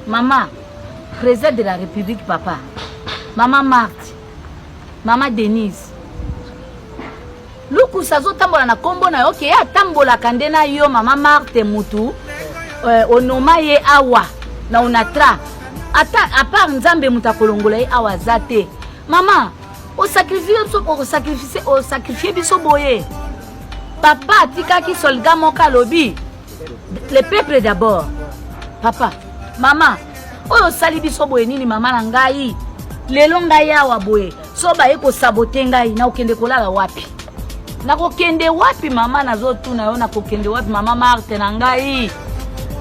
Mama président de la République, papa, mama Marthe, mama Denise Lukusa azotambola na nkombo na yo, ke ye atambolaka nde na yo mama Marthe, mutu onoma ye awa na Onatra. Ata à part Nzambe, moto akolongola ye awa aza te. Mama, osacrifie biso, osacrifie, osacrifie biso boye. Papa atikaki soldat moko, alobi le peuple d'abord. Papa, mama, oyo osali biso boye nini? Mama na ngai, lelo ngai awa boye, so baye kosaboter ngai, nakokende kolala wapi? Nakokende wapi? Mama, nazotuna yo, nakokende wapi? Mama Marte na ngai,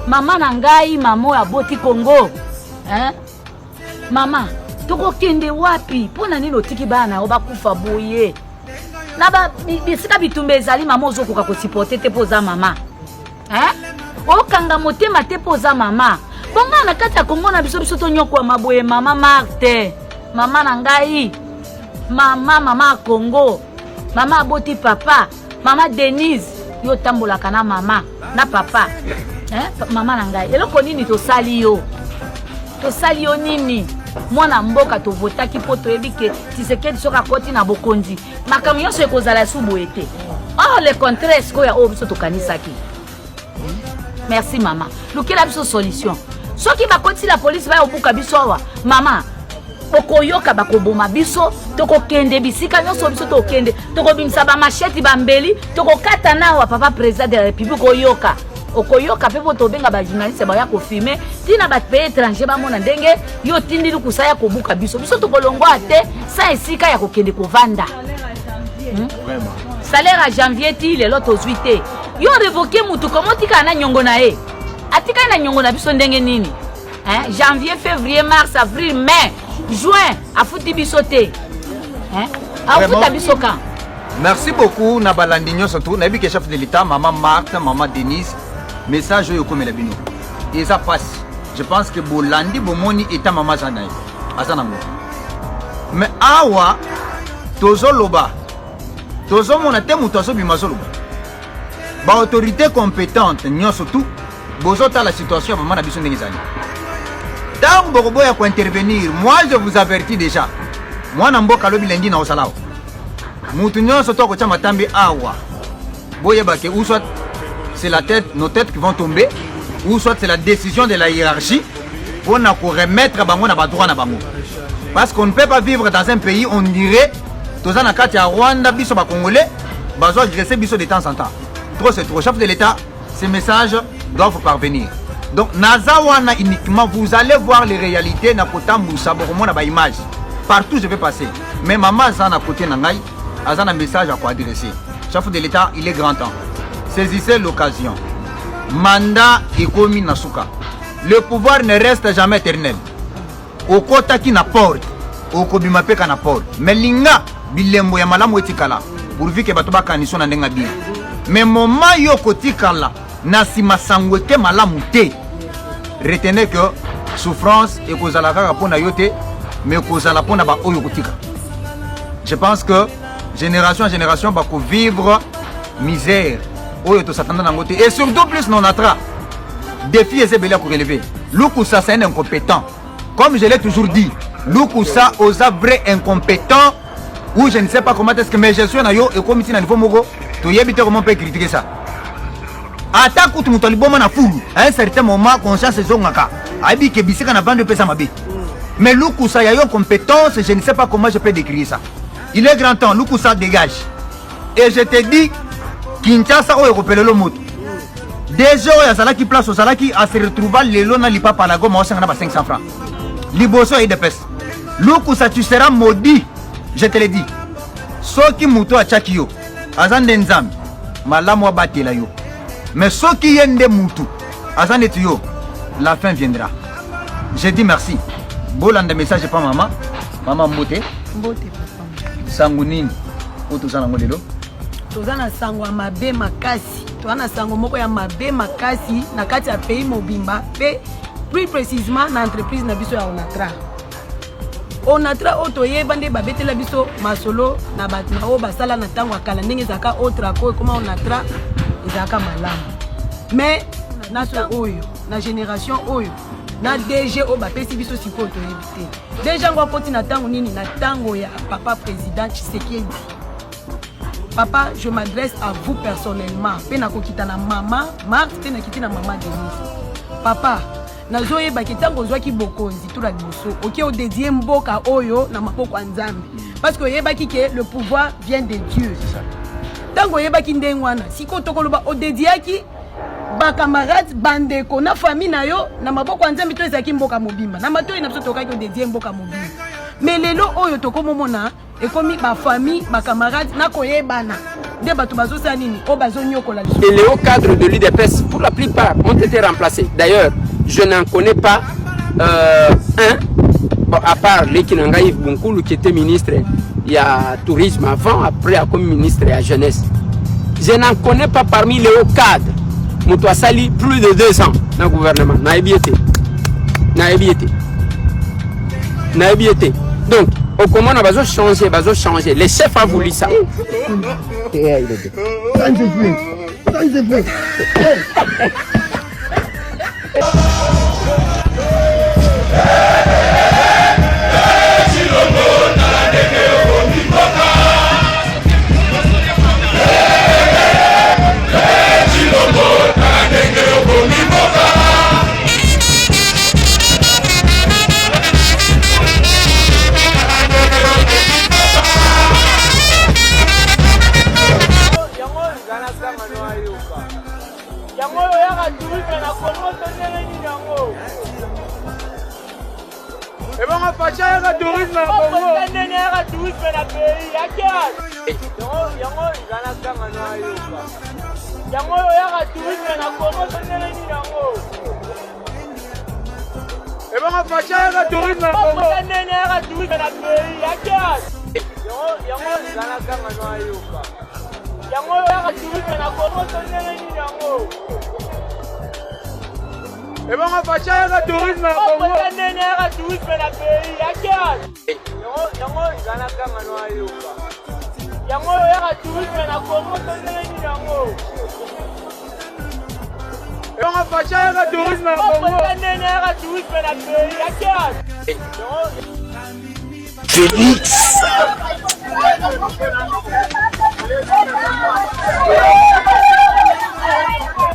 mama na ngai, mama oyo aboti Kongo, hein? Mama, tokokende wapi? Mpo na nini otiki bana na yo bakufa boye na bisika bitumba ezali? Mama, ozokoka kosupporter te mpo oza mama, hein? Okanga motema te mpo oza mama. Bonga na kati ya Kongo na biso, biso tonyokwama boye. Mama Marte, mama na ngai, mama, mama ya Kongo, mama aboti papa, mama Denise, yo otambolaka na mama na papa, eh? Mama na ngai, eloko nini tosali yo? Tosali yo nini? Mwana mboka tovotaki mpo toyebi ke Tshisekedi soki akoti na bokonzi, makambo nyonso ekozala su boye te. Or le contraire sikoyo oyo biso tokanisaki. Merci mama, lukela biso solution. Soki bakotisi la polisi, baya kobuka biso awa, mama, okoyoka bakoboma biso. Tokokende bisika nyonso, biso tokende, tokobimisa bamachettes, bambeli, tokokata na awa. Papa président de la République, oyoka, okoyoka mpe mpo tobenga bajournaliste baya kofilmer ntina bapays étranger, bamona ndenge yo otindi lukusa ya kobuka biso. Biso tokolongwa te sa esika ya kokende kovanda, Salaire ya janvier ti lelo tozwi te. Yo révoquer mutu, komo otikala na nyongo na ye? Atikali na nyongo na biso ndenge nini, hein? Janvier, février, mars, avril, mai, juin, afuti biso te, hein? Afuta biso kan? Merci beaucoup na balandi nyonso tu. Nayebi ke chef de l'État, mama Marthe, mama Denise, message oyo ekomela bino eza pasi. Je pense que bolandi, bomoni eta mama aza na ye, aza nango. Mais awa tozoloba, tozomona te moto azobima azoloba. Baautorité compétente nyonso tu, bozotala situation ya mama na biso ndenge ezali. Ntango bokoboya kointervenir, moi je vous avertis déjà, mwana mboka alobi lendi na osala awa, mutu nyonso to akotya matambe awa, boyeba ke ou soit c'est la tête, nos têtes qui vont tomber, ou soit c'est la décision de la hiérarchie mpona koremettre bango na badroit na bango, parce qu'on ne peut pas vivre dans un pays, on dirait toza na kati ya Rwanda. Biso bacongolais bazo agresser biso de temps en temps. Trop c'est trop. Chef de l'État, ces messages doivent parvenir. Donc naza wana uniquement, vous allez voir les réalités na kotambusa, bokomona baimage partout je vais passer. Mais mama aza na côté na ngai, aza na message à koadresser chef de l'État. Il est grand temps, saisissez l'occasion. Mandat ekomi na suka. Le pouvoir ne reste jamais éternel. Okotaki na porte, okobima mpe ka na porte. Mais linga bilembo ya malamu etikala, pourvu ke bato bakanisa na ndenge bien. Mais moment yo kotikala na nsima, sango eke malamu te. Retenez que souffrance ekozala kaka mpo na yo te, mais ekozala mpo na baoyo kotika. Je pense que génération en génération bakovivre misère oyo tosatanda nango te, et surtout plus na Onatra. Défi eza ebele ya korelever. Lukusa, c'est un incompétent, comme je l'ai toujours dit. Lukusa, oza vrai incompétent ou je ne sais pas comment est-ce que, mais gestion na yo ekomi ntina niveau moko toyebi te comment on peut critiquer ça. Ata kutu moto aliboma na fulu, à un certain moment conscience ezongaka, ayebi ke bisika na vandi opesa mabe. Mais Lukusa, ya yo compétence, je ne sais pas comment je peux décrire ça. Il est grand temps, Lukusa, dégage. Et je te dis, Kinshasa oyo ekopelelo moto. DG oyo azalaki place ozalaki, ase retrouva lelo na lipapa na Goma, osanga na ba 500 francs liboso ya UDPS. Lukusa, tu seras maudit, je te le dis. Soki moto atiaki yo aza nde Nzambe, malamu abatela yo. Mais soki ye nde mutu aza neti yo, la fin viendra. Je dis merci. Bolanda message epa mama. Mama, mbote. Mbote, papa. Sango nini oyo toza nango lelo? Toza na sango ya mabe makasi. Toza na sango moko ya mabe makasi na kati ya pays mobimba, mpe plus précisement na entreprise na biso ya Onatra. Onatra oyo toyeba nde babetela biso masolo na bato na oyo basala na ntango ya kala, ndenge ezalaka Otraco ekoma Onatra, ezalaka malamu. Mais na so oyo, na génération oyo, Na DG oyo bapesi biso sikoyo toyebi te. DG yango akoti na ntango nini? Na ntango ya papa président Tshisekedi. Papa, je m'adresse à vous personnellement. Pe nakokita na mama Marthe, pe nakiti na mama Denise. Papa, nazoyeba ke ntango ozwaki bokonzi tula liboso oke odedie mboka oyo na maboko ya Nzambe, parce que oyebaki ke le pouvoir vient de Dieu. Ntango oyebaki ndenge wana, sikoyo tokoloba odediaki bacamarade, bandeko na famille na yo na maboko ya Nzambe, to ezalaki mboka mobimba na matoi na biso tokaki odedie mboka mobimba. Mais lelo oyo tokomomona ekomi bafamille, bacamarade na koyebana nde bato bazosala nini oyo bazonyokola. Et les hauts cadres de l'UDPS, pour la plupart, ont été remplacés. D'ailleurs, je n'en connais pas un, bon, à part Lekinanga Yves Bunkulu qui était ministre il y a tourisme avant, après comme ministre de la jeunesse. Je n'en connais pas parmi les hauts cadres. Moto asali plus de 2 ans dans le gouvernement. Nayebi te. Nayebi te. Nayebi te. Donc, au comment on a changer, bazo changer. Les chefs ont voulu ça. Sans effet. Sans effet. Yango oyo yaka tourisme na Congo to ndenge nini yango? Ebongo Facha yaka tourisme na Congo. Ndenge yaka tourisme na pays yaka. Yango eza na kanga no ayoka. Yango oyo yaka tourisme na Congo to ndenge nini yango? Ebongo Facha yaka tourisme na Congo. Ndenge yaka tourisme na pays yaka. Yango eza na kanga no ayoka. Yango oyo yaka tourisme na Congo to ndenge nini yango? Ebongo Facha yaka tourisme na Congo. Ndenge yaka tourisme na pays yaka. Yango eza na kanga no ayoka. Yango oyo yaka tourisme na Congo to ndenge nini yango? Ebongo Facha yaka tourisme na Congo. Ndenge yaka tourisme na pays yaka. Félix.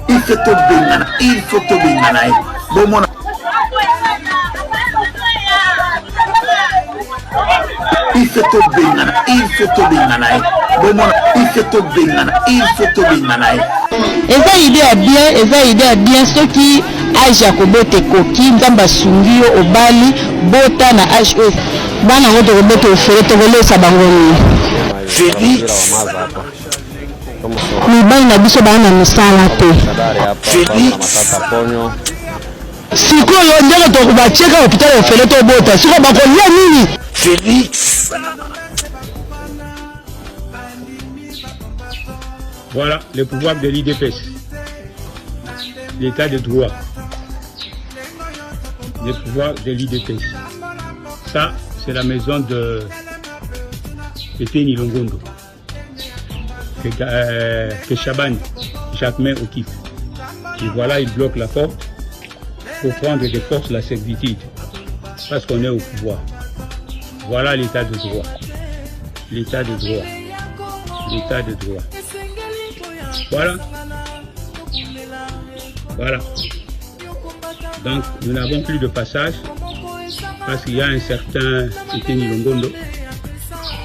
Il faut tobengana, il faut tobengana ye. Bomona il faut tobengana, il faut tobengana ye. Bomona, il faut tobengana, il faut tobengana ye. Eza idée ya bien, eza idée ya bien soki age ya kobota ekoki, Nzambe asungi yo obali, bota na age oyo. Bana yango tokobota ofele, tokolesa bango nini? Felix. Mibali na biso baa na misala te. Felix. Sikoyo ndenge batieka hôpital ofele tobota, sikoyo bakolia nini? Felix. Voilà le pouvoir de l'UDPS. L'état de droit. Le pouvoir de l'UDPS. Ça, c'est la maison de Eteni Longondo. Que Chaban Jacquemain occupe. Et voilà, il bloque la porte pour prendre de force la servitude. Parce qu'on est au pouvoir. Voilà l'état de droit. L'état de droit. L'état de droit. Voilà. Voilà. Donc, nous n'avons plus de passage parce qu'il y a un certain Eteni Longondo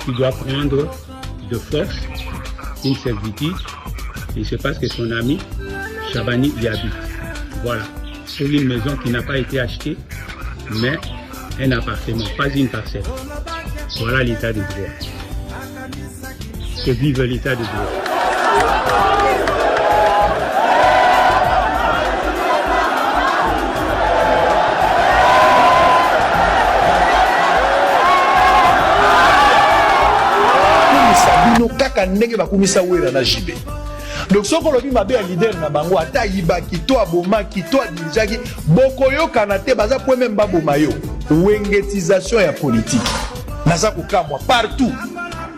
qui doit prendre de force une servitude et c'est parce que son ami Chabani y habite. Voilà. Pour une maison qui n'a pas été achetée, mais un appartement, pas une parcelle. Voilà l'état de droit. Que vive l'état de droit. Kumisa bino kaka ndenge bakumisa Wera na JB. Donc soki olobi mabe ya leader na bango, ata ayibaki to abomaki to adirigeaki, bokoyokana te, baza po meme baboma yo. Wengetisation ya politique. Naza kokamwa partout.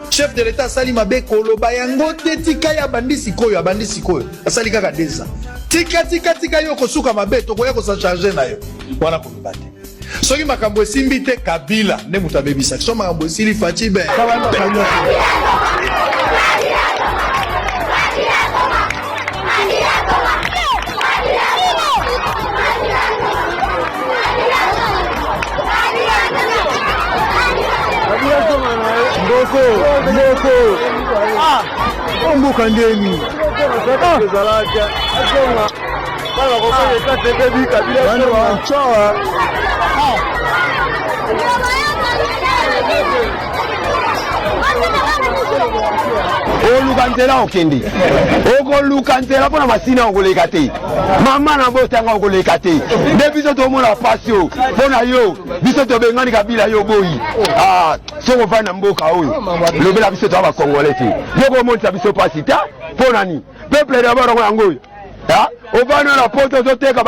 Chef de l'État asali mabe koloba yango te, tika ye abandi sikoyo, abandi sikoyo. Asali kaka 2 ans. Tika tika tika yo okosuka mabe tokoya ko s'en charger na yo. Wana koloba te. Soki makambo esimbi te Kabila nde moto abebisaki. Soki makambo esili Fatshi be. Mboko, mboko. Ah, mboka ndeni. Oluka nzela okende, okoluka nzela mpo na masina okoleka te, mama na botanga okoleka te. Nde biso tomona pasi oyo mpo na yo, biso tobengani Kabila, yo boyi. Ah, soki ovandi na mboka oyo, lobela biso toya bakongole te, yo komonisa biso pasi te mpo na nini? Peuple d'abord yango yango oyo ovandi na poto ozoteka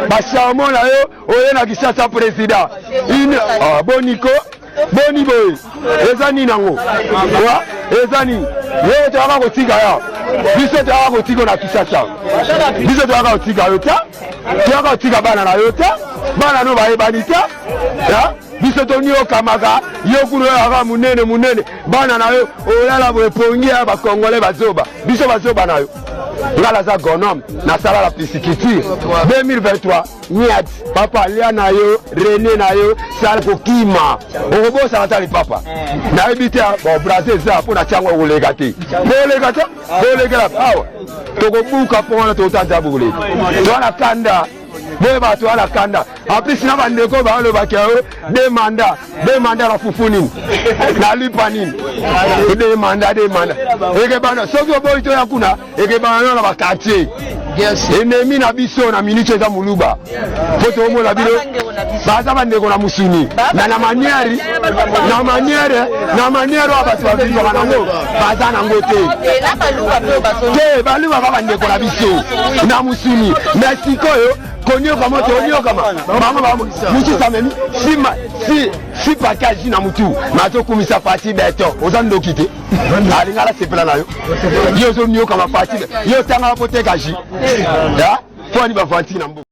bacharmon na yo, oye na Kinshasa président ah, boniko boni boye eza nini yango eza nini? Yo toyaka kotika ya biso, toyaka kotika na Kinshasa, biso toyaka kotika yo te, toyaka kotika bana na yo te, bana no bayebani te. Biso toniokamaka yo kuna oyaka monene monene, bana na yo olala boye pongi ya bakongole bazoba, biso bazoba na yo. Nga naza agronome, nasala la pisciculture 2023 niat papa lia na yo rene na yo sala kokima okobosana ata lipapa nayebi te. Bon, braza eza mpo na tiango okoleka te, boleka te, bolekela awa tokobuka mpo wana tokotanza bokoleka toa na kanda boye bato wana kanda apesi na bandeko balobaki yo de manda de manda na fufu nini na lipa nini de manda de manda ekebana soki oboyi toya kuna ekebana na bakartier ennemi na biso na minute eza moluba po toomona bino baza bandeko na musuni na na maniere na maniere na maniere oyo bato bavivaka nango baza nango te te baluba ba bandeko na biso na musuni me sikoyo koniokama toniokama bango bango mosusu amemi si si pakage na mutu nazokumisa Fatshi Béton. Oza ndoki te, alinga alasepela na yo, yo ozoniokama Fatshi, yo otangaka po teka ji po ani bavanti na mboka.